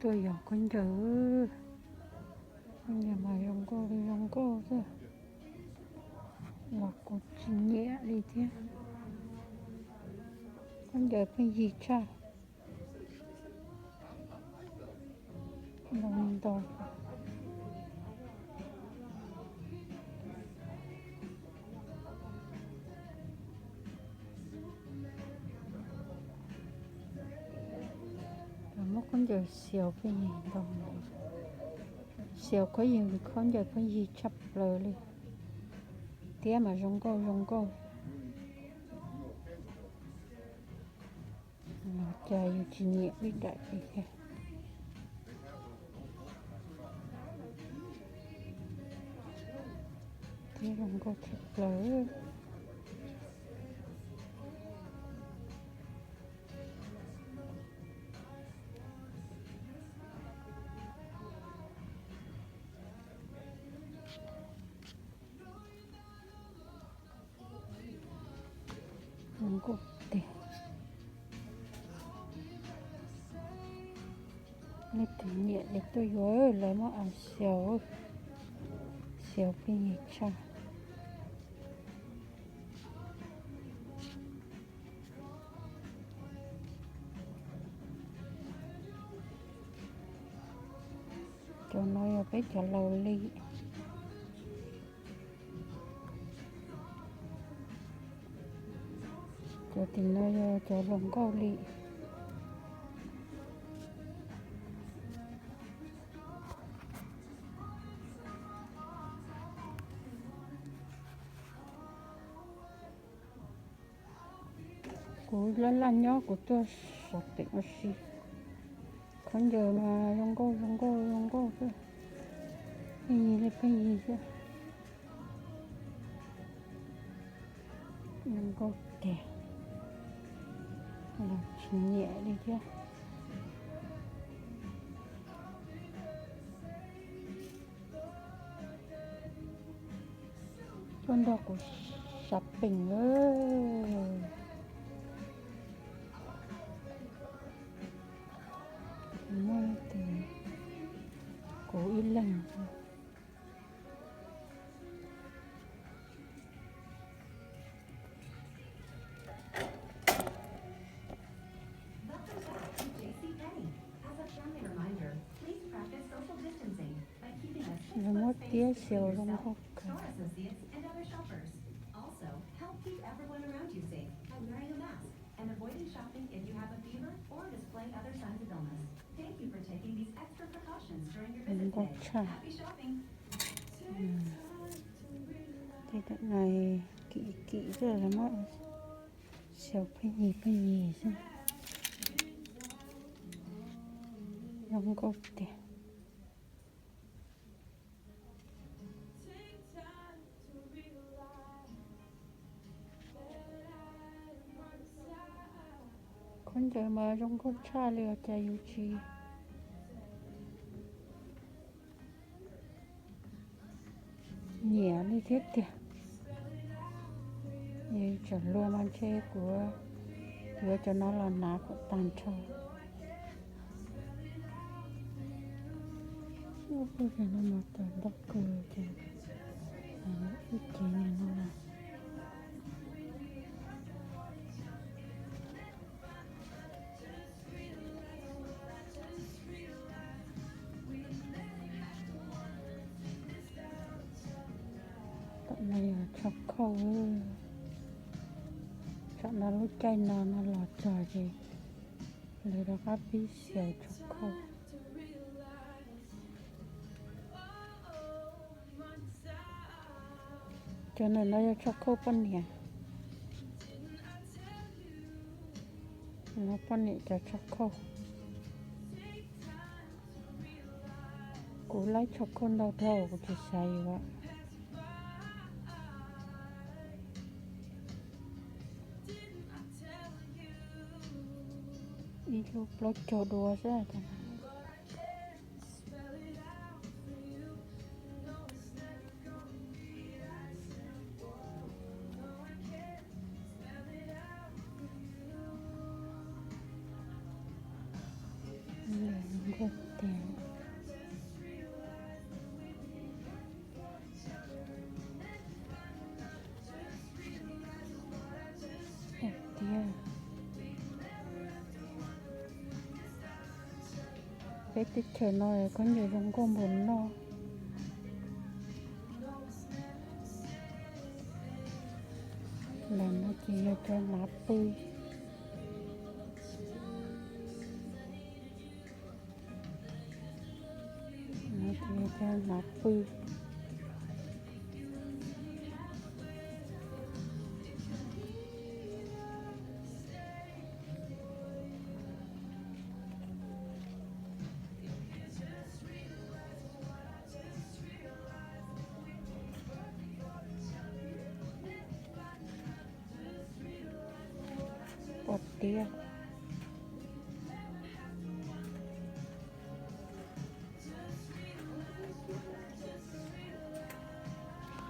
Tuaj yos khaub ncaws, khaub ncaws mas zoo nkauj li zoo nkauj xwb, los kuv tsis nyiam li thiab. Khaub ncaws pheej yig tshaj. Ntau ntau. Muab khaub ncaws xiaus pheej yig ntau, xiaus khaub yig, khaub ncaws pheej yig tshaj plaws li, tiab mas zoo nkauj zoo nkauj. Los cas yus tsis nyiam li daim li thiab. Tiab zoo nkauj tshaj plaws. Zoo nkauj tiag. Leej twg nyiam ces tuaj yuav, lawv muab a xiaus, xiaus pheej yig tshaj. Cov no yog peb cov laus li. Cov tim no yog cov hluas nkauj li. Kuv laj laj nyob kuv tuaj shopping ua si. Khaub ncaws mas zoo nkauj zoo nkauj zoo nkauj xwb, pheej yig li pheej yig xwb. Zoo nkauj tiag, los tsis nyiam li thiab. Tuaj nrog kuv shopping. Kuv ib leeg. Lawv muab tiab xyaw zoo nkauj kawg. Zoo nkauj tshaj. Tej tam no kim kim xwb, lawv muab xyaw pheej yig pheej yig xwb. Zoo nkauj tiag. Khaub ncaws mas zoo nkauj tshaj li os, cas yus tsis nyiam li thiab tiag. Yus tseem hluas mas ntshe kuv yuav cov no los hnav kom tag nrho. Ub, cov no mas tawm ntau kawg ces ib cev niag no na. Tam no yog tsho khauj. Tsam no lub caij no no los txog ces lawv rov qab pib xyaw tsho khauj. Cov no no yog tsho khauj poj niam. No poj niam cov tsho khauj. Kuv laib tsho khauj ntau dhau kuv tsis xav yuav. Ib lub plaub caug dua xwb. Nkauj tiag. Tiag, peb teb chaws no khaub ncaws zoo nkauj npaum no. Ntawm no ces yog cov hnav pw. Yog cov hnav pw. Ua tiag.